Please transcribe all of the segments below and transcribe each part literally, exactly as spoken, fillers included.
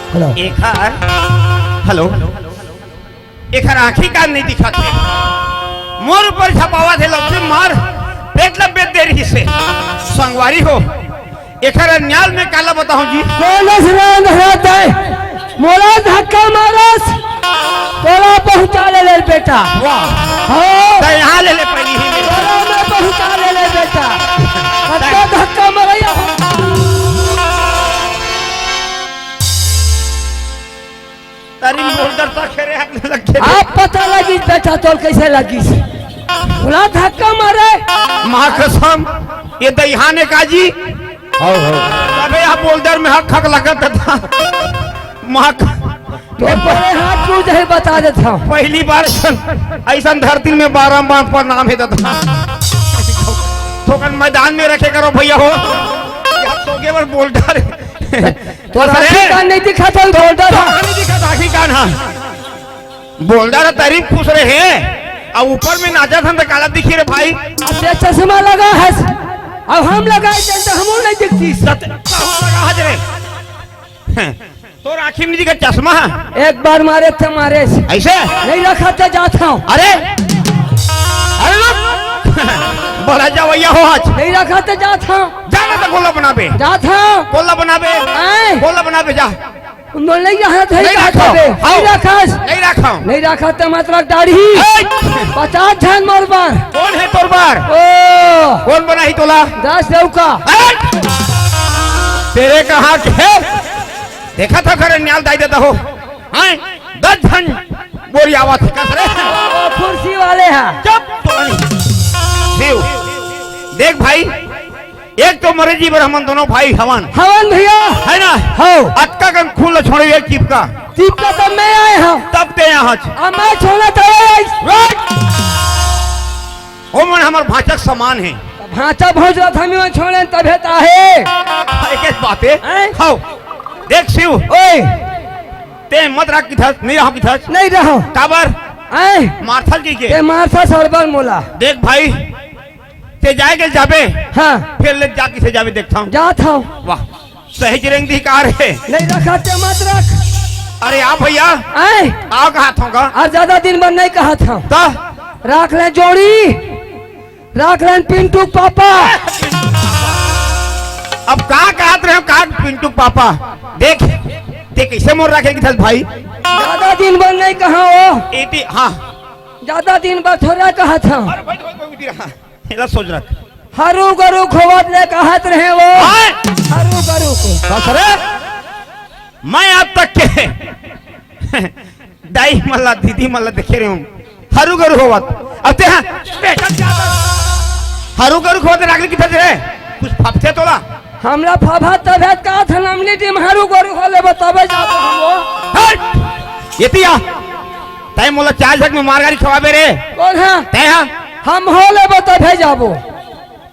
Hello. एखर, hello, एखर आँखी कान नइ दिखत हे। मोर ऊपर झपावत हे, लौकी मार पेट ल बेच दे रहिस हे। संगवारी हो, एखर अन्याल में काला बताहूँ जी। कोन अस रे अंधरा तैं? मोला धक्का मारस, तोला पहुँचा ले ले बेटा। वाह। हाँ। त यहाँ ले ले पहली ही। तोला मैं पहुँचा ले ले बेटा। कत्ता धक्का मरइया हो। तारी बोल्डर त खेरे हाथ में लग के। अब पता लगिस बेटा तोल कइसे लगिस। मोला धक्का मारे। माँ कसम, ये दइहान हे का जी? हव, हव। अबे यहाँ बोल्डर में हक हक लगत था। माँ क-, तो बड़े हाथ तू जही बता देत हव। पहली बार अइसन, अइसन धरती में बारह बार प्रणाम हे दादा। थोकन मैदान में रखे करो भइया हो। यहाँ सोगे बर बोल्डर। तोर बस रे। आँखी कान नइ दिखत हे, तो बोल्डर ह। कहाँ नइ दिखत आँखी कान ह? बोल्डर ह, तारीफ खुश रहे। अउ ऊपर में नाचत हन त काला दिखी रे भाई। अब ये चश्मा लगा हस, अब हम लगाए देन त हमू नइ दिखतिस। सत-, कहूँ लगा हस रे। तोर आँखी में नइ दिखत चश्मा ह? एक बार मारे त मारे। अइसे? नइ रखत त जात हँव। अरे? अरे रुक। बड़ा जवइया हो आज। नइ रखत त जात हँव। जा ना त गोला बनाबे। जात हँव। गोला बनाबे। आय। गोला बनाबे जा। नइ रखत हे, नइ रखत हे। हव। नइ रखस। नइ रखँव। नइ रखत त मत रख दाढ़ी। ए! पचास झन मोर बर। कोन हे तोर बर? ओ। कोन बनाही तोला? दस देव का। ए! तेरे कहाँ के? देखत हव करे न्याल दाई देता हो। हैं? दस झन बोरी आवत हे कस रे। ओ कुर्सी वाले ह। चुप तो नहीं। देख भाई, एक तो मरे जी बर हमन दोनों भाई हवन। हवन भइया। हे ना? हव। अतका कन खून ल छोड़े एक चिपका। चिपका तब मैं आए हँव। तब ते यहाँ छ। अब मैं छोड़ना त आए। राइट। ओमन हमर भाँचा के समान हे। भाँचा भौंच रहा था, मैं छोड़े तभे त आहे। एक बात हे। हैं? हव। देख शिव। ओए। ते मत रख किथस, नइ रहो किथस। नइ रहो। काबर? हैं? मारथस कहिके। ते मारथस सरबर मोला। देख भाई, ते जाए के जाबे, हाँ। फेर ले जा किसे जाबे देखथँव। जात हँव। वाह, सही जिरेंग धिकार हे। नइ रखा ते मत रख। अरे आ भइया। आय। आ कहत हँव का? अउ जादा दिन बर नइ कहत हँव। त? राख ले जोड़ी, राख ले पिंटू के पापा। अब का कहत रहेंव का पिंटू के पापा? देख, ते कइसे मोर राखे किथस भाई? जादा दिन बर नइ कहँव ओ। एती, हाँ। जादा दिन बर थोरे कहत हँव। अरे भाई, भाई, भाई, उठी रहा। एला सोच रख। हरू गरू खोवत ले कहत रहेंव ओ। हाँ। हरू गरू को। बस रे, मैं आज तक के दाई मन ला, दीदी मन ला देखे रहेंव, हरू गरू खोवत। अब ते हा, बेटा, हरू गरू खोवत राख ले किथस रे, कुछ फपथे तोला। हमला फफा तभे त का था, नमली टीम हरू गरू हो लेबो तभे जाबो हम ओ। हट! एती आ। तैं मोला चार झक में मार गारी खवाबे रे। कोन हा? तैं हा? हम हो लेबो तभे जाबो।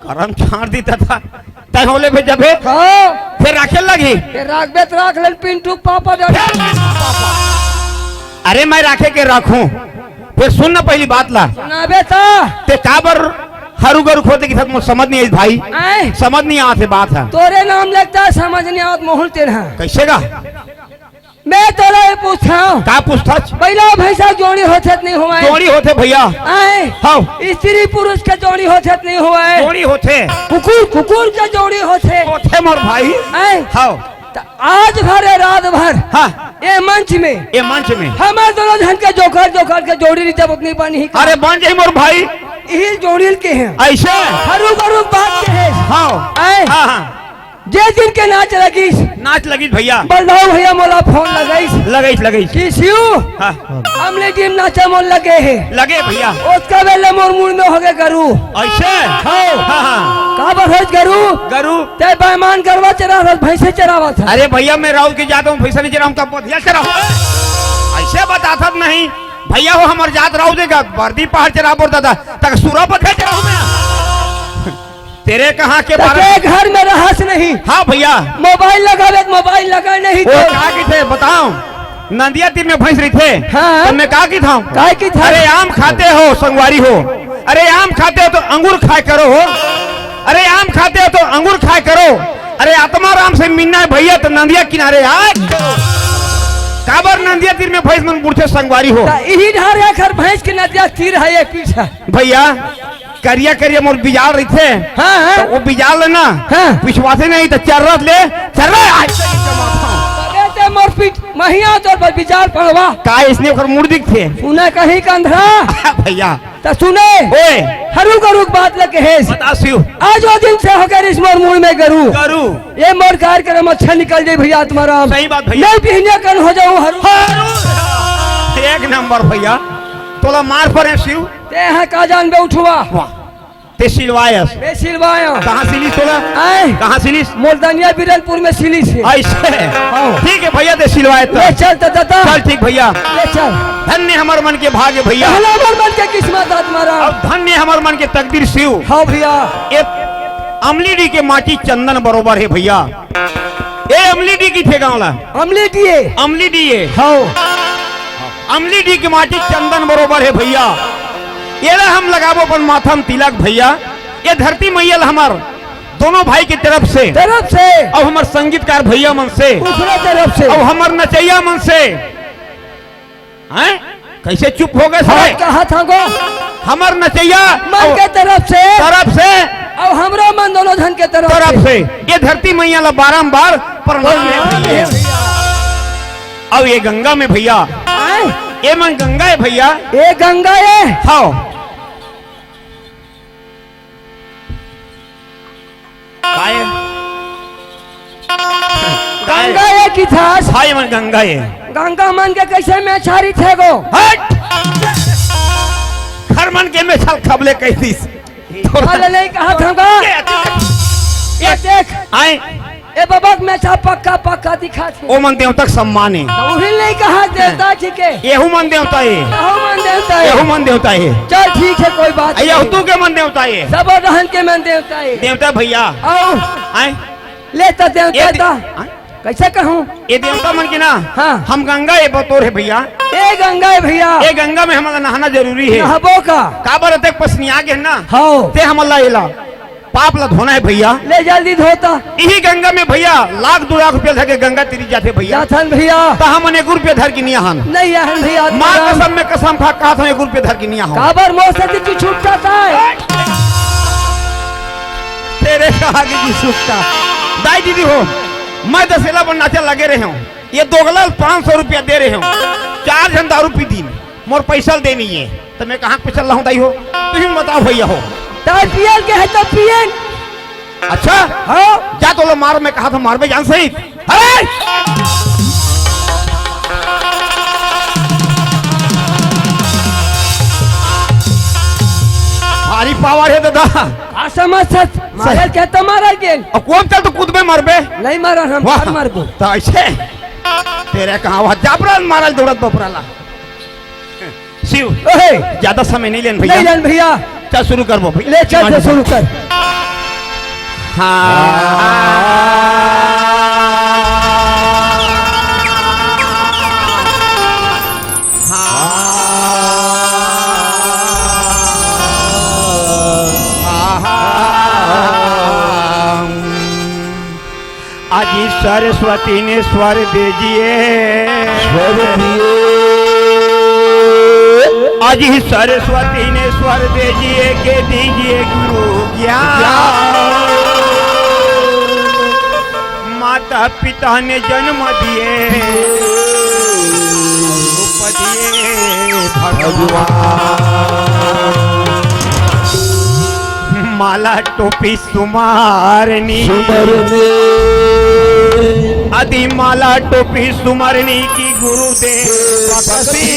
करम छाड़ दी तथा। तैं हो लेबे जबे? हाँ। फेर राखे लगही। फेर राखबे त राख ले पिंटू के पापा डर। अरे मैं राखे के राखहूँ। फेर सुन ना पहली बात ला। सुनाबे त। ते काबर हरू गरू खोवत किथस मोर समझ नइ आइस भाई। आय। समझ नइ आत हे बात ह। तोरे नाम लगता है समझ नइ आवत मोहन तेरा। कइसे का? मैं तोला ये पूछथँव। का पूछथस? बइला भइँसा जोड़ी होथे त नइ होवय? जोड़ी होथे भइया। आय। हव। स्त्री पुरुष के जोड़ी होथे त नइ होवय? जोड़ी होथे। कुकुर, कुकुर के जोड़ी होथे। होथे मोर भाई। आय। हव। त आज भर ए रात भर हाँ। ए मंच में, ए मंच में। हमर दोनों झन के जोकर, जोकर के जोड़ी रहिथे ओतनी बन ही का? अरे बन जाही मोर भाई। इही जोड़ी ल केहेंव। अइसे? हरू गरू के बात केहेंव। हाँ। आय। हाँ, हाँ। जे दिन के नाच लगिस। नाच लगिस भइया। बलदाऊ भइया मोला फोन लगइस। लगइस, लगइस। कि शिव, हाँ। अमली टीम नाचा मोर लगे हे। लगे भइया। ओतका बेर ले मोर मुड़ में होगे गरू। अइसे? हव। हाँ, हाँ। काबर होइस गरू? गरू। ते बेईमान गरवा चरावत हस, भइँसे चरावत हस। अरे भइया, मैं राउत के जात हँव, भइँसा नइ चराहूँ, त बधिया चराहूँ। अइसे बताथस नहीं। भइया हो, हमर जात राउत हे का, बरदी पहाड़ चराबो दादा, त सुरा बधिया चराहूँ मैं। तेरे कहाँ के त बारे ते में? घर में रहस नहीं। हाँ भइया। मोबाइल लगाबे त मोबाइल लगे नहीं ओ, तो। का कहिथे बताओ? नदिया तीर में भइँस रहिथे। हाँ। त मैं का कहिथँव? का कहिथँव? अरे आम खाते हो संगवारी हो, अरे आम खाते हो तो अंगूर खाए करो हो, अरे आम खाते हो तो अंगूर खाए करो, अरे आत्मा राम से मिलना है भइया तो नदिया किनारे आए। काबर नंदिया तीर में भैंस मन बूड़थे संगवारी हो? त इही ढार एखर भैंस के नंदिया तीर हे, एक पीछा। भैया, करिया करिया मोर बिजाल रहिथे। हाँ, हाँ। त वो बिजाल ल ना, हाँ। पिछवाथे नहीं त चर्रत ले, चर्रा। तबे ते मोर पीठ महिया तोर बर बिजाल पड़वा। का इसने ओकर मुड़ दिखथे? सुने कहीं कंधरा। भैया। त सुने। ओए। हरू गरू के बात ल कहेस। बता शिव। आज वो दिन से होगे रिस मोर मुड़ में गरू। गरू। ये मोर कार्यक्रम अच्छा निकल जाए भैया आत्माराम। सही बात भैया। नहीं पिहनिया कन हो जाऊं हरू। हरू। एक नंबर भैया। तोला मार परे शिव। ते हा का जानबे उठवा। वाह। ते सिलवायस। बे सिलवायो। कहाँ सिलिस तोला? आए। कहाँ सिलिस? मोलदनिया बिरनपुर में सिलिस हे। ऐसे? हाँ। ठीक है भैया, ते सिलवाए तो। ले चल त दादा। चल ठीक भैया। ले चल। धन्य हमर मन के भाग्य भैया। पहला हमर मन के किस्मत आत्माराम। अब धन्य हमर मन के तकदीर शिव। हाँ भैया। ए अमली डी के माटी चंदन बरोबर हे भैया। ए अमली डी किथे गाँव ला? अमली डी हे। अमली डी हे। हाँ। अमली डी के माटी चंदन बरोबर हे भैया। एला हम लगाबो अपन माथा म तिलक भैया। ये धरती मैया ल हमर दोनों भाई के तरफ से, तरफ से। अब हमर संगीतकार भैया मन से, दूसरे तरफ से। अब हमर नचैया मन से। हैं? कैसे चुप हो गए हाँ, सारे? कहा था गो। हमर नचैया मन अब के तरफ से। तरफ से। अब हमरो मन दोनों झन के तरफ तरफ से। से। ये धरती मैया ला बारंबार प्रणाम हे प्रणाम भैया। हे भैया। अब ये गंगा में भैया। आए। ये मन गंगा हे भैया। ये गंगा हे। हाँ। काय? गंगा हे किथस? भाई मन गंगा हे। गंगा मन के कैसे मेछा रहिथे गो? हट! घर मन के मेछा ल खबले कहि दिस। अरे नहीं कहा था गो। ये देख। आए। ए बबा के मेछा पक्का पक्का दिखा थे। ओ मन देवता के सम्मान हे। उही नहीं कहा देवता ठीक हे। एहू मन देवता हे। एहू मन देवता हे। एहू मन देवता हे। चल ठीक हे, कोई बात अ, एहू नहीं। तू के मन देवता हे। सब रहन के मन देवता हे। देवता भैया। आओ। आए। ले त देवता ये दे-, ता। आए। कैसे कहूँ? ये देवता मन के ना, हाँ। हम गंगा ये बतोर हे भैया। ए गंगा हे भैया। ये गंगा में हमला नहाना जरूरी हे। नहाबो का? काबर अतेक पसनिया गे ना। हाँ। ते हमला एला पाप ला धोना हे भैया। ले जल्दी धोता। इही गंगा में भैया लाख दू लाख रुपया धर के गंगा तीरी जाथे भैया। जाथन भैया। त हमन एक रुपया धर के नहीं आहन। नहीं आहन भैया। माँ कसम में कसम खा के कहत हँव, एक रुपया धर के नहीं आहन। काबर मोर से तू छूट जाता हे? तेरे कहा कि जी सुखता। दाई दीदी हो, मैं दसेला बर नाचा लगे रहे हँव। ये दोगला ल पाँच सौ रुपया दे रहे हँव। चार झन दारू पी दिन। मोर पैसा ल दे नहीं हे। त मैं कहाँ के पैसा लाहूँ दाई हो? तुही बताओ भैया हो। त पियल के हे त पियल। अच्छा? हाँ। जा तोला मार, मैं कहा था मारबे जान सही। अरे! भारी पावर हे दादा। का समझ सच? मारल के त मारल गेल। अब कौन चल तो कूद में मरबे? नहीं मारन हम, वाह। मार मारबो। त ऐसे? तेरे कहाँ वहाँ जाबरन मारल दौड़त बपराला। शिव, ओहे। ज्यादा समय नहीं लेन भैया। नहीं लेन भैया। चल शुरू करबो भैया। ले चल, चल शुरू कर। हाँ। हाँ। आज सरस्वती ने स्वर दे दिए। स्वर दिए। आज सरस्वती ने स्वर दे दिए, के दीजिए गुरु ज्ञान। ज्ञान। माता पिता ने जन्म दिए, रूप दिए भगवान। भगवान। माला टोपी सुमरनी। सुमरनी। अदि माला टोपी सुमरनी की गुरुदेव बख्शी।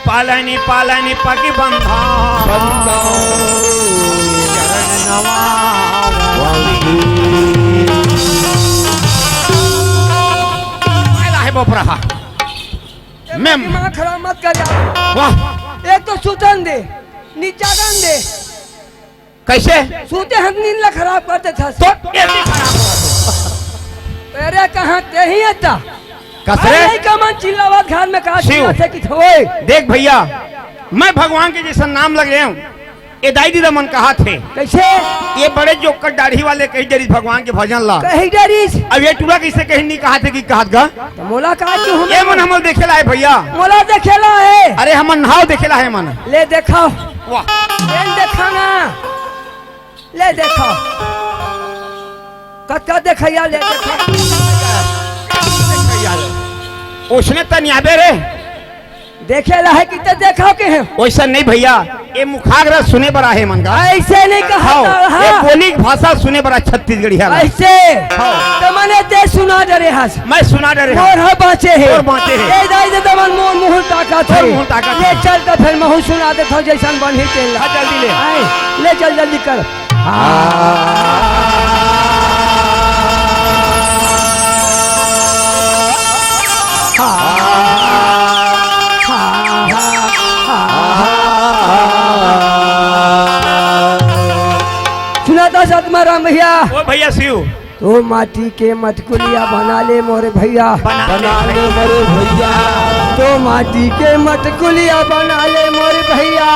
पालनी पालनी पग बंधा। बंधा। चरण नवा। वाह। मैं दिमाग खराब मत कर यार। वाह। एक तो सुतन दे, नीचा गन दे। कैसे? सूते हम नींद ला खराब कर देथस। तो ये भी खराब हो। अरे कहाँ ते ही आता? कस रे? अरे कमन चिल्लावत घर में कहा शिव। चिल्ला से कि ओए। देख भैया, मैं भगवान के जैसा नाम लग रहे हूँ। ए दाई दीदा मन कहत हे। कइसे? ये बड़े जोकर दाढ़ी वाले कहि डरिस भगवान के भजन ला। कहि डरिस? अब ये टूरा कइसे कहि नहीं कहत हे कि कहत गा? त मोला का तू हम ये मन हमर देखे ला हे भइया। मोला देखे ला हे। अरे हमर नाव देखे ला हे मन। ले देखाव। वाह। ले देखाव ना। ले देखाव। कतका देखइया ले देखाव। ओइसने त नियाबे रे। देखे ला हे कि त देखाव के हे। ओइसन नहीं भइया, ये मुखाग्र सुने बर आहे मन गा। अइसे नहीं कहा हव, था, ये हाँ। बोली के भाषा सुने बर छत्तीसगढ़िया ला। अइसे? हव। त मने ते सुना डरे हस। मैं सुना डरे हँव। मोर ह बाँचे हे। मोर बाँचे हे। ए दाई दीदा मन मोर मुँह ताकत हे। मोर मुँह ताकत हे। ले चल त फेर महूँ सुना देथँव जइसन बनही तेन ला। हाँ, जल्दी ले। आए, ले चल जल्दी कर। सुना था सतमा राम भइया। ओ भइया शिव। तो माटी के मटकुलिया बना ले मोरे भइया। बना ले। बना ले मोरे भइया। तो माटी के मटकुलिया बना ले मोरे भइया।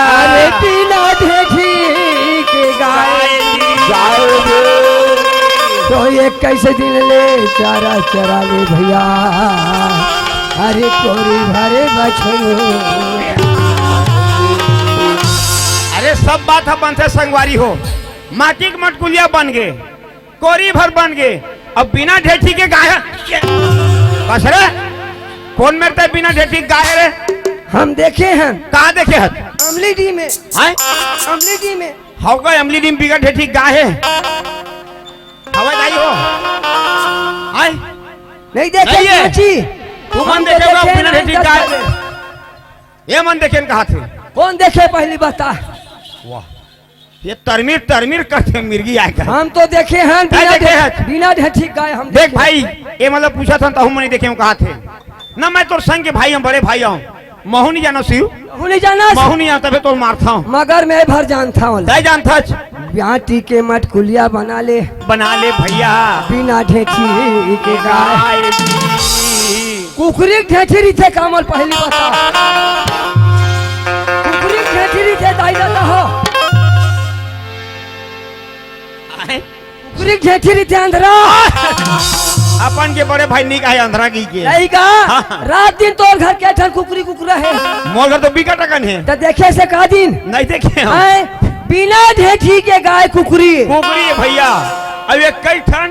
अरे बिना ढेठी के गाय। गाय रे। तो इक्कीस दिन ले चारा चरा ले भइया। अरे कोरी भरे बछरू। अरे सब बात ह बनथे संगवारी हो। माटी के मटकुलिया बन गे, कोरी भर बन गे, अब बिना ढेठी के गाय ह। कस रे, कोन मेर ते बिना ढेठी के गाय रे? हम देखे हन। कहाँ देखे हत? अमली डी में। हैं? अमली डी में। हव गा, अमली डी में बिना ढेठी के गाय हे। हवय दाई हो। हैं? नहीं देखे नहीं हे। चाची। तुमन तो देखे हो देखे बिना हन ढेठी के गाय। ये मन देखे न कहत हे। कोन देखे पहली बता? वाह। ये तरमीर, तरमीर करथे मिर्गी आय का। हम तो देखे हन, काय बिना देखे ढे-, हस? बिना ढेठी गाय हम देख देखे। भाई, ये मतलब पूछत हन, तहूँ मन नइ देखे हँव कहत हे। ना, मैं तोर संग के भाई हँव, बड़े भाई हँव। महूँ नइ जानँव शिव। महूँ नइ जानस? महूँ नइ जानँव, तभे तोर मारथँव। मगर मैं भर जानथँव। तैं जानथस? माटी के मटकुलिया बना ले। बना ले भइया। बिना ढेठी के गाय। गाय। कुकरी के ढेठी रहिथे का मोला पहली बता। कुकरी के ढेठी रहिथे दाई ददा हो। आय। कुकरी के ढेठी रहिथे अंधरा। अपन के बड़े भाई नइ कहे अंधरा कहिके। नहीं का? हाँ। रात दिन तोर घर के ठन कुकरी कुकरा हे। मोर घर तो बिकट अकन हे। त देखे हस का दिन? नइ देखे हँव। आय, बिना ढेठी के गाय कुकरी। कुकरी हे भइया। अब इक्कीस ठन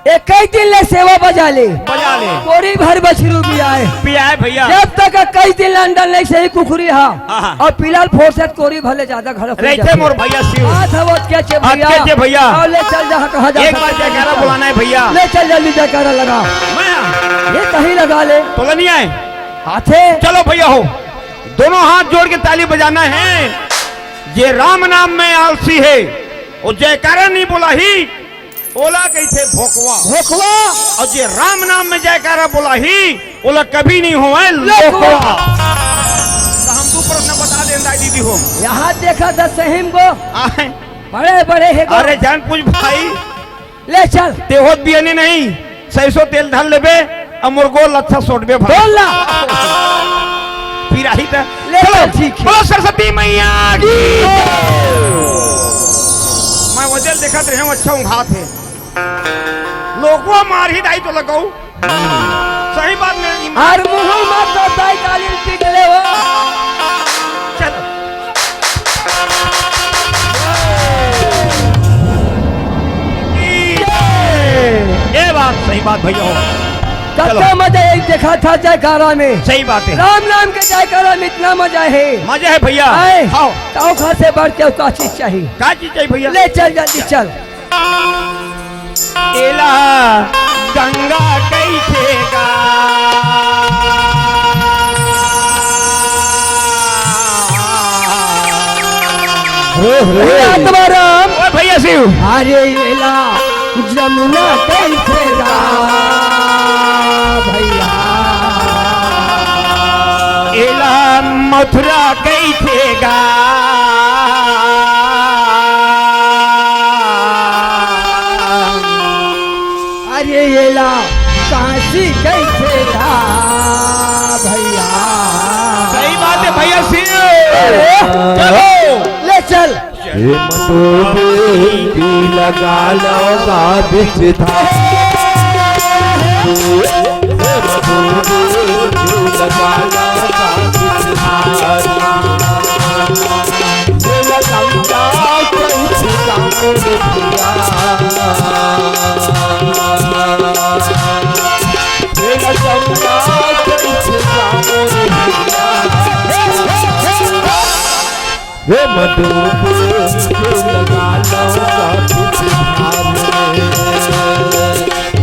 इक्कीस दिन ले सेवा बजा ले। बजा ले। कोरी भर बछरू बियाय। बियाय भइया। जब तक इक्कीस दिन ले अंडा नइ सही कुकरी हा। हाँ, हाँ। अउ पिला ल फोरथे त कोरी भर ले जादा घलो हो रहिथे जाथे। मोर भइया शिव। बात हवत के चे भइया। के चे भइया। अउ ले चल जहाँ कहाँ जा एक बार सकत हे जयकारा भइया। बुलाना हे भइया। ले चल जल्दी जयकारा लगा। मैं ये कहीं लगा ले। तोला नइ आय? आथे। चलो भइया हो, दोनों हाथ जोड़ के ताली बजाना हे। जे राम नाम में आलसी हे, वो जयकारा नइ बोलाही, ओला कहिथे भोकवा। भोकवा। अउ जे राम नाम में जयकारा बोलाही, ओला कभी नइ होवय लोकवा। लोकवा। त हम दू प्रश्न बता देन दाई दीदी हो। यहाँ देखा था सही में गो। आय। बड़े बड़े हे गो। अरे जान पूछ भाई। ले चल। ते होत बियने नहीं, सरसों तेल धर लेबे, अब मोर गोड़ ल अच्छा सोटबे भाई। बोल ला। पिराही त। ले चलो, चल, ठीक हे। बोलो सरस्वती मैया की। मैं वजल देखत रहेंव, अच्छा ऊँघात हे। लोकवा मारही दाई तोला कहूँ। सही बात में। अरे मुँह मत तो दाई गाली पीट ले हो। चलो। ये बात सही बात भइया हो। कतना चलो। मजा हे, देखा था जयकारा में। सही बात हे। राम नाम के जयकारा में इतना मजा हे। मजा हे भइया। आय। हाँ। त ओखर से बढ़ के का चीज चाही? का चीज चाही भइया? ले चल जल्दी चल। एला गंगा कहिथे गा। हे, हे। हे आत्माराम। ओ भइया शिव। अरे एला जमुना कहिथे गा भइया। एला मथुरा कहिथे गा। अरे एला काशी कहिथे गा भइया। सही बात हे भइया शिव। ले चल। हे मधुबेदी लगा लो गा बिच धाम। हे मधुबेदी लगा लो गा बिच धाम। हे लगा लो गा बिच धाम रे भैया। हे लगा लो गा बिच धाम रे भैया। हे मधुबेदी लगा लो गा बिच धाम रे।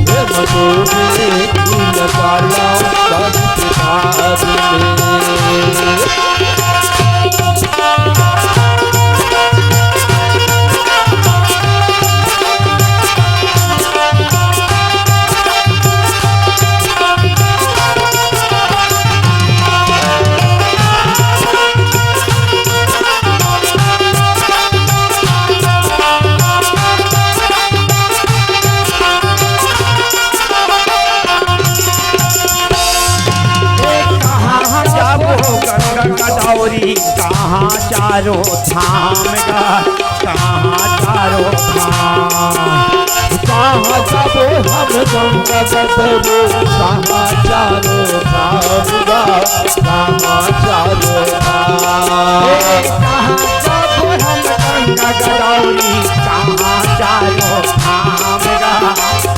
हे मधुबेदी लगा लो गा बिच धाम रे। कहाँ जाबो गंगा गदावरी, कहाँ चारों धाम गा, कहाँ चारों धाम। कहाँ जाबो हम गंगा गदावरी, कहाँ चारों धाम गा, कहाँ चारों धाम। कहाँ जाबो हम गंगा गदावरी, कहाँ चारों धाम गा,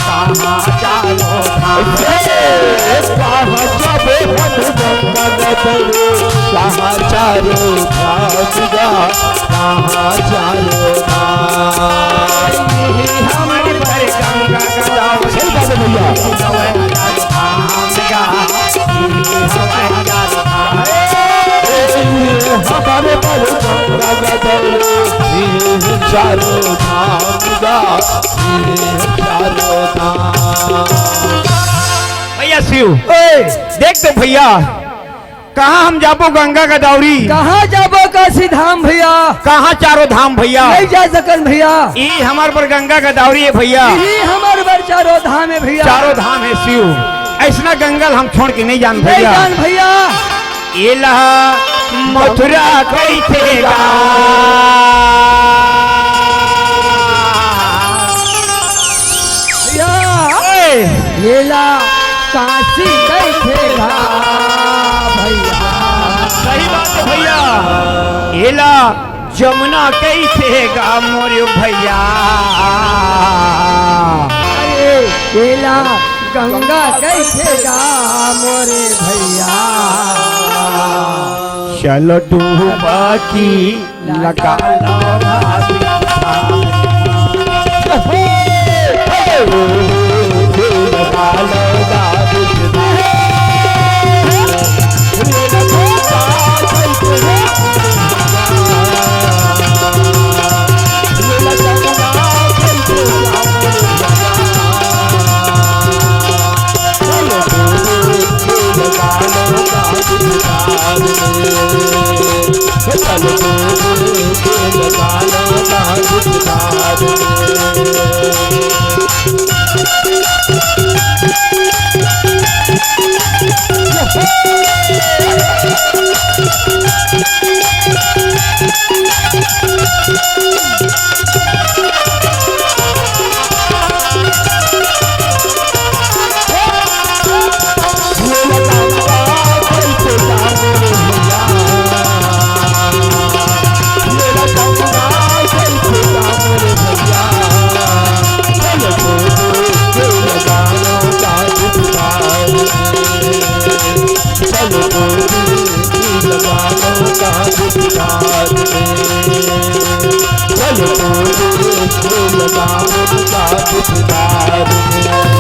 कहाँ चारों धाम। कहाँ जाबो हम गंगा गदावरी, कहाँ चारों धाम गा, कहाँ चारों धाम। हमर बर गंगा गदावरी। सही बात है भैया। हमारे पर गंगा गदल, ये चारों धाम गा, ये चारों धाम। भैया शिव, ओए! देख तो भैया, कहाँ हम जाबो गंगा गदावरी? कहाँ जाबो काशी धाम भैया? कहाँ चारों धाम भैया? नहीं जा सकन भैया। ई हमर बर गंगा गदावरी है भैया। यही हमर बर चारों धाम है भैया। चारों धाम है शिव, ऐसना गंगा ल हम छोड़ के नहीं जान नहीं भैया। जान भैया। एला मथुरा कहिथे गा। भैया। ओए। एला काशी कहिथे गा भैया। सही बात है भैया। एला जमुना कहिथे गा मोर भैया। अरे एला गंगा कहिथे गा मोर भैया। चल डुबकी लगा लो गा बिच धाम।